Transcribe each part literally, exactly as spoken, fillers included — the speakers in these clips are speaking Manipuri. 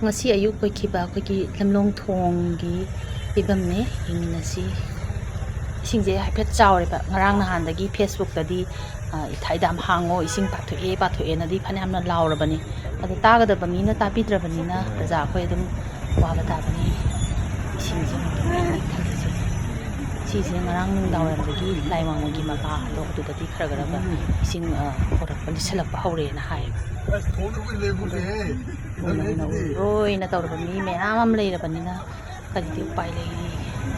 ꯉꯁꯤ ꯑꯌꯨꯛ ꯑꯣꯏꯈꯤꯕ ꯑꯩꯈꯣꯏꯒꯤ ꯂꯝꯂꯣꯡ ꯊꯣꯡꯒꯤ ꯐꯤꯕꯝꯅꯦ, ꯌꯦꯡꯃꯤꯟꯅꯁꯤ꯫ ꯏꯁꯤꯡꯁꯦ ꯍꯥꯏꯐꯦꯠ ꯆꯥꯎꯔꯦꯕ꯫ ꯉꯔꯥꯡ ꯅꯍꯥꯟꯗꯒꯤ Facebookꯇꯗꯤ, ꯑ, "ꯏꯊꯥꯏ ꯗꯥꯝ ꯍꯥꯡꯉꯣ, ꯏꯁꯤꯡ ꯄꯥꯊꯣꯛꯑꯦ, ꯄꯥꯊꯣꯛꯑꯦꯅꯗꯤ" ꯐꯅꯌꯥꯝꯅ ꯂꯥꯎꯔꯕꯅꯤ꯫ ꯑꯗꯣ ꯇꯥꯒꯗꯕ ꯃꯤꯅ ꯇꯥꯕꯤꯗ꯭ꯔꯕꯅꯤꯅ ꯄ꯭ꯔꯖꯥ ꯑꯩꯈꯣꯏ ꯑꯗꯨꯝ ꯋꯥꯕ ꯇꯥꯕꯅꯤ꯫ ꯏꯁꯤꯡꯁꯦ ꯃꯇꯨꯡ ꯏꯟꯅ ꯊꯝꯕꯁꯦ꯫ ꯁꯤꯁꯦ ꯉꯔꯥꯡ ꯅꯨꯡꯗꯥꯡꯋꯥꯏꯔꯝꯗꯒꯤ ꯂꯥꯏ ꯋꯥꯡꯃꯒꯤ ꯃꯄꯥꯗꯣ ꯑꯗꯨꯗꯗꯤ ꯈꯔ ꯈꯔꯒ ꯏꯁꯤꯡ, ꯑ, ꯍꯧꯔꯛꯄ, ꯂꯤꯁꯜꯂꯛꯄ ꯍꯧꯔꯦꯅ ꯍꯥꯏ꯫ ꯎꯔꯣꯏꯅ ꯇꯧꯔꯕ ꯃꯤ ꯃꯌꯥꯝ ꯑꯃ ꯂꯩꯔꯕꯅꯤꯅ ꯀꯔꯤꯗꯤ ꯎꯄꯥꯏ ꯂꯩ?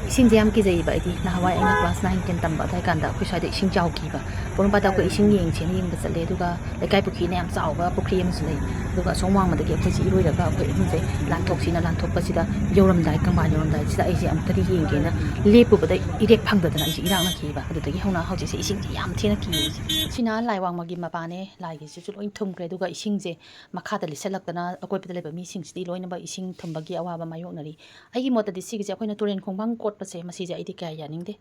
ꯏꯁꯤꯡꯁꯦ ꯌꯥꯝ ꯀꯤꯖꯩꯌꯦꯕ ꯑꯩꯗꯤ꯫ ꯅꯍꯥꯟꯋꯥꯏ ꯑꯩꯅ class nine ten ꯇꯝꯕ ꯑꯗꯨꯋꯥꯏ ꯀꯥꯟꯗ ꯑꯩꯈꯣꯏ ꯁ꯭ꯋꯥꯏꯗ ꯏꯁꯤꯡ ꯆꯥꯎꯈꯤꯕ꯫ ꯄꯣꯔꯣꯝꯄꯥꯠꯇ ꯑꯩꯈꯣꯏ ꯏꯁꯤꯡ ꯌꯦꯡꯁꯦꯅ ꯌꯦꯡꯕ ꯆꯠꯂꯦ, ꯑꯗꯨꯒ ꯂꯩꯀꯥꯏ ꯄꯨꯈ꯭ꯔꯤꯅ ꯌꯥꯝ ꯆꯥꯎꯕ ꯄꯨꯈ꯭ꯔꯤ ꯑꯃꯁꯨ ꯂꯩ꯫ ꯑꯗꯨꯒ ꯑꯁꯣꯝ ꯋꯥꯡꯃꯗꯒꯤ ꯑꯩꯈꯣꯏꯁꯦ ꯏꯔꯣꯏꯔꯒ ꯑꯩꯈꯣꯏ ꯑꯍꯨꯝꯁꯦ ꯂꯥꯟꯊꯣꯛꯁꯤꯅ ꯂꯥꯟꯊꯣꯛꯄꯁꯤꯗ, ꯌꯧꯔꯝꯗꯥꯏ, ꯀꯪꯕꯥꯟ ꯌꯧꯔꯝꯗꯥꯏꯁꯤꯗ ꯑꯩꯁꯦ ꯑꯃꯨꯛꯇꯗꯤ ꯌꯦꯡꯒꯦꯅ ꯂꯦꯞꯄꯨꯕꯗ ꯏꯔꯦꯛ ꯐꯪꯗꯗꯅ ꯑꯩꯁꯦ ꯏꯔꯥꯛꯅꯈꯤꯕ꯫ ꯑꯗꯨꯗꯒꯤ ꯍꯧꯅ ꯍꯧꯖꯤꯛꯁꯦ ꯏꯁꯤꯡꯁꯦ ꯌꯥꯝ ꯊꯤꯅ ꯀꯤꯌꯦ꯫ ꯁꯤꯅ ꯂꯥꯏ ꯋꯥꯡꯃꯒꯤ ꯃꯄꯥꯅꯦ, ꯂꯥꯏꯒꯤꯁꯤꯁꯨ ꯂꯣꯏ ꯊꯨꯝꯈ꯭ꯔꯦ꯫ ꯑꯗꯨꯒ ꯏꯁꯤꯡꯁꯦ ꯃꯈꯥꯗ ꯂꯤꯠꯁꯜꯂꯛꯇꯅ ꯑꯀꯣꯏꯕꯗ ꯂꯩꯕ ꯃꯤꯁꯤꯡꯁꯤꯗꯤ ꯂꯣꯏꯅꯃꯛ ꯏꯁꯤꯡ ꯊꯨꯝꯕꯒꯤ ꯑꯋꯥꯕ ꯃꯥꯌꯣꯛꯅꯔꯤ꯫ ꯑꯩꯒꯤ ꯃꯣꯠꯇꯗꯤ ꯁꯤꯒꯤꯁꯦ ꯑꯩꯈꯣꯏꯅ ꯇꯨꯔꯦꯟ ꯈꯣꯡꯕꯥꯟ ꯀꯣꯠꯄꯁꯦ, ꯃꯁꯤꯁꯦ ꯑꯩꯗꯤ ꯀꯌꯥ ꯌꯥꯅꯤꯡꯗꯦ꯫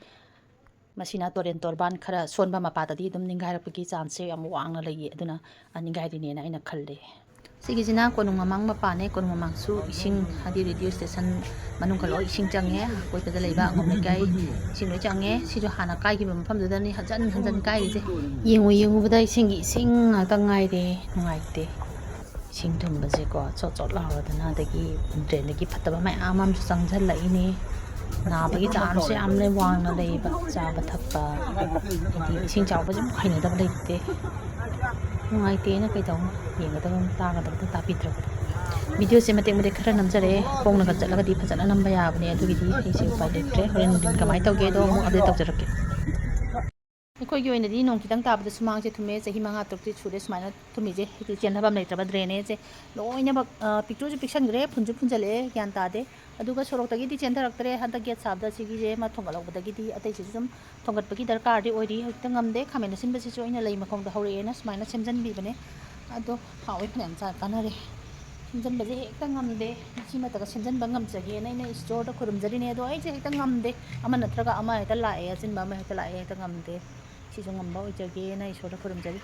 ꯃꯁꯤꯅ ꯇꯨꯔꯦꯟ ꯇꯣꯔꯕꯥꯟ ꯈꯔ ꯁꯣꯟꯕ ꯃꯄꯥꯗꯗꯤ ꯑꯗꯨꯝ ꯅꯤꯡꯒꯥꯏꯔꯛꯄꯒꯤ chanceꯁꯦ ꯌꯥꯝ ꯋꯥꯡꯅ ꯂꯩꯌꯦ꯫ ꯑꯗꯨꯅ, ꯑ, ꯅꯤꯡꯒꯥꯏꯔꯤꯅꯦꯅ ꯑꯩꯅ ꯈꯜꯂꯦ꯫ ꯁꯤꯒꯤꯁꯤꯅ ꯀꯣꯅꯨꯡ ꯃꯃꯥꯡ ꯃꯄꯥꯅꯦ꯫ ꯀꯣꯅꯨꯡ ꯃꯃꯥꯡꯁꯨ ꯏꯁꯤꯡ, ꯍꯥꯏꯗꯤ radio station ꯃꯅꯨꯡꯒ ꯂꯣꯏ ꯏꯁꯤꯡ ꯆꯪꯉꯦ꯫ ꯑꯀꯣꯏꯕꯗ ꯂꯩꯕ ꯑꯉꯣꯝ ꯂꯩꯀꯥꯏ ꯏꯁꯤꯡ ꯂꯣꯏ ꯆꯪꯉꯦ꯫ ꯁꯤꯁꯨ ꯍꯥꯟꯅ ꯀꯥꯏꯈꯤꯕ ꯃꯐꯝꯗꯨꯗꯅꯤ ꯍꯟꯖꯟ ꯍꯟꯖꯟ ꯀꯥꯏꯔꯤꯁꯦ꯫ ꯌꯦꯡꯉꯨ ꯌꯦꯡꯉꯨꯕꯗ ꯏꯁꯤꯡꯒꯤ ꯏꯁꯤꯡ ꯉꯥꯛꯇ ꯉꯥꯏꯔꯦ꯫ ꯅꯨꯡꯉꯥꯏꯇꯦ꯫ ꯏꯁꯤꯡ ꯊꯨꯝꯕꯁꯦꯀꯣ, ꯆꯣꯠ ꯆꯣꯠ ꯂꯥꯎꯔꯗꯅ, ꯑꯗꯒꯤ drainꯗꯒꯤ ꯐꯠꯇꯕ ꯃꯌꯥꯝ ꯑꯃꯁꯨ ꯆꯪꯁꯤꯜꯂꯛꯏꯅꯤ꯫ ꯅꯥꯕꯒꯤ chanceꯁꯨ ꯌꯥꯝꯅ ꯋꯥꯡꯅ ꯂꯩꯌꯦꯕ꯫ ꯆꯥꯕ ꯊꯛꯄ, ꯍꯥꯏꯗꯤ ꯏꯁꯤꯡ ꯆꯥꯎꯕꯁꯦ ꯑꯃꯨꯛ ꯍꯩꯅꯗꯕ ꯂꯩꯇꯦ꯫ ꯅꯨꯡꯉꯥꯏꯇꯦꯅ ꯀꯩꯗꯧꯅꯤ? ꯌꯦꯡꯒꯗꯕ ꯑꯃ, ꯇꯥꯒꯗꯕꯗ ꯇꯥꯕꯤꯗ꯭ꯔꯕꯗꯤ꯫ Videoꯁꯦ ꯃꯇꯦꯛ ꯃꯇꯦꯛ ꯈꯔ ꯅꯝꯖꯔꯛꯑꯦ꯫ ꯈꯣꯡꯅꯒ ꯆꯠꯂꯒꯗꯤ ꯐꯖꯅ ꯅꯝꯕ ꯌꯥꯕꯅꯦ, ꯑꯗꯨꯒꯤꯗꯤ ꯑꯩꯁꯦ ꯎꯄꯥꯏ ꯂꯩꯇ꯭ꯔꯦ꯫ ꯍꯣꯔꯦꯟ ꯅꯨꯡꯊꯤꯟ ꯀꯃꯥꯏꯅ ꯇꯧꯒꯦꯗꯣ ꯑꯃꯨꯛ update ꯇꯧꯖꯔꯛꯀꯦ꯫ ꯑꯩꯈꯣꯏꯒꯤ ꯑꯣꯏꯅꯗꯤ ꯅꯣꯡ ꯈꯤꯇꯪ ꯇꯥꯕꯗ ꯁꯨꯃꯥꯡꯁꯦ ꯊꯨꯝꯃꯦ꯫ ꯆꯍꯤ ꯃꯉꯥ ꯇꯔꯨꯛꯇꯤ ꯁꯨꯔꯦ ꯁꯨꯃꯥꯏꯅ ꯊꯨꯝꯃꯤꯁꯦ꯫ ꯍꯧꯖꯤꯛ ꯆꯦꯟꯊꯐꯝ ꯂꯩꯇ꯭ꯔꯕ drainꯁꯦ ꯂꯣꯏꯅꯃꯛ, ꯑ, ꯄꯤꯛꯇ꯭ꯔꯨꯁꯨ ꯄꯤꯛꯁꯟꯈ꯭ꯔꯦ, ꯐꯨꯟꯁꯨ ꯐꯨꯟꯖꯜꯂꯛꯑꯦ, ꯒ꯭ꯌꯥꯟ ꯇꯥꯗꯦ꯫ ꯑꯗꯨꯒ ꯁꯣꯔꯣꯛꯇꯒꯤꯗꯤ ꯆꯦꯟꯊꯔꯛꯇ꯭ꯔꯦ꯫ ꯍꯟꯗꯛ gate ꯁꯥꯕꯗ ꯁꯤꯒꯤꯁꯦ ꯑꯃ ꯊꯣꯡꯒꯠꯍꯧꯕꯗꯒꯤꯗꯤ ꯑꯇꯩꯁꯤꯁꯨ ꯁꯨꯝ ꯊꯣꯡꯒꯠꯄꯒꯤ ꯗꯔꯀꯥꯔꯗꯤ ꯑꯣꯏꯔꯤ꯫ ꯍꯧꯖꯤꯛꯇ ꯉꯝꯗꯦ꯫ ꯈꯥꯃꯦꯟ ꯑꯁꯤꯟꯕꯁꯤꯁꯨ ꯑꯩꯅ ꯂꯩ ꯃꯈꯣꯡꯗ ꯍꯧꯔꯛꯑꯦꯅ ꯁꯨꯃꯥꯏꯅ ꯁꯦꯝꯖꯟꯕꯤꯕꯅꯦ꯫ ꯑꯗꯣ ꯍꯥꯎꯋꯦ, ꯐꯅꯌꯥꯝ ꯆꯥ ꯀꯥꯟꯅꯔꯦ꯫ ꯁꯦꯝꯖꯟꯕꯁꯦ ꯍꯦꯛꯇ ꯉꯝꯗꯦ꯫ ꯃꯁꯤꯃꯇꯒ ꯁꯦꯝꯖꯟꯕ ꯉꯝꯖꯒꯦꯅ ꯑꯩꯅ ꯏꯁꯣꯔꯗ ꯈꯨꯔꯨꯝꯖꯔꯤꯅꯦ꯫ ꯑꯗꯣ ꯑꯩꯁꯦ ꯍꯦꯛꯇ ꯉꯝꯗꯦ꯫ ꯑꯃ ꯅꯠꯇ꯭ꯔꯒ ꯑꯃ ꯍꯦꯛꯇ ꯂꯥꯛꯑꯦ, ꯑꯆꯤꯟꯕ ꯑꯃ ꯍꯦꯛꯇ ꯂꯥꯛꯑꯦ, ꯍꯦꯛꯇ ꯉꯝꯗꯦ꯫ ꯁꯤꯁꯨ ꯉꯝꯕ ꯑꯣꯏꯖꯒꯦꯅ ꯏꯁꯣꯔꯗ ꯈꯨꯔꯨꯝꯖꯔꯤ꯫